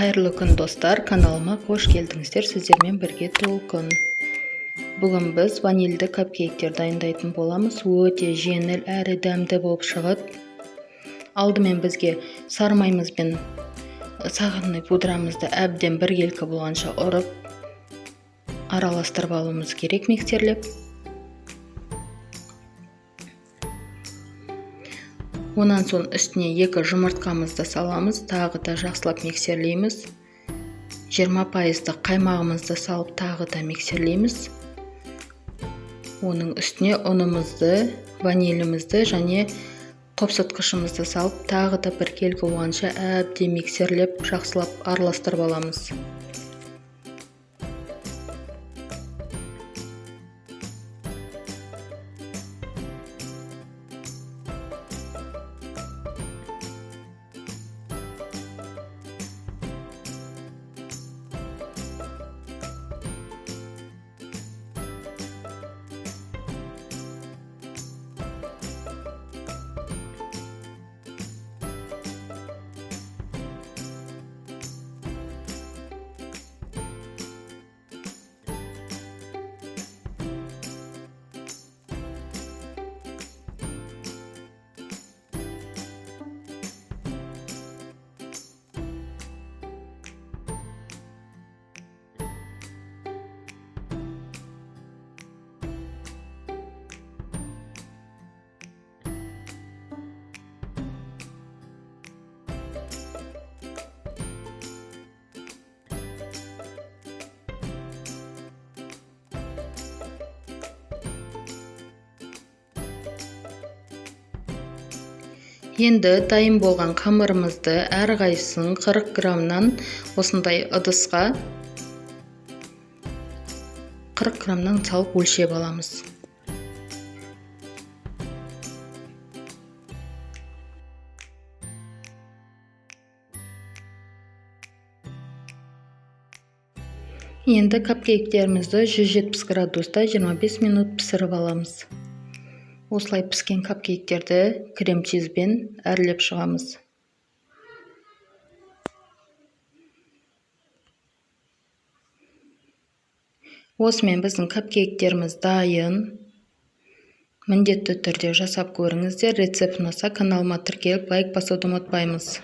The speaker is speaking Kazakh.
Қайырлы күн, достар! Каналыма қош келдіңіздер! Сіздермен бірге Толқын. Бүгін біз ванильді капкейктер дайындайтын боламыз. Өте жеңіл әрі дәмді болып шығады. Алдымен бізге сары майымыз бен сахарный пудрамызды әбден біркелкі болғанша ұрып араластырып алуымыз керек, миксерлеп. Онан соң үстіне 2 жұмыртқамызды саламыз, тағы да жақсылап миксерлейміз. 20% қаймағымызды салып тағы да миксерлейміз. Оның үстіне ұнымызды, ванилімізді және қопсытқышымызды салып тағы да біркелкі болғанша әбден миксерлеп жақсылап араластырып аламыз. Енді дайын болған қамырымызды әрқайсысын 40 граммнан осындай ыдысқа 40 граммнан салып өлшеп аламыз. Енді капкейктерімізді 170 градуста 25 минут пісіріп аламыз. Осылай піскен капкейктерді крем-чизбен әрлеп шығамыз. Осымен біздің капкейктеріміз дайын. Міндетті түрде жасап көріңіздер. Рецепт ұнаса, каналыма тіркеліп, лайк басуды ұмытпаймыз.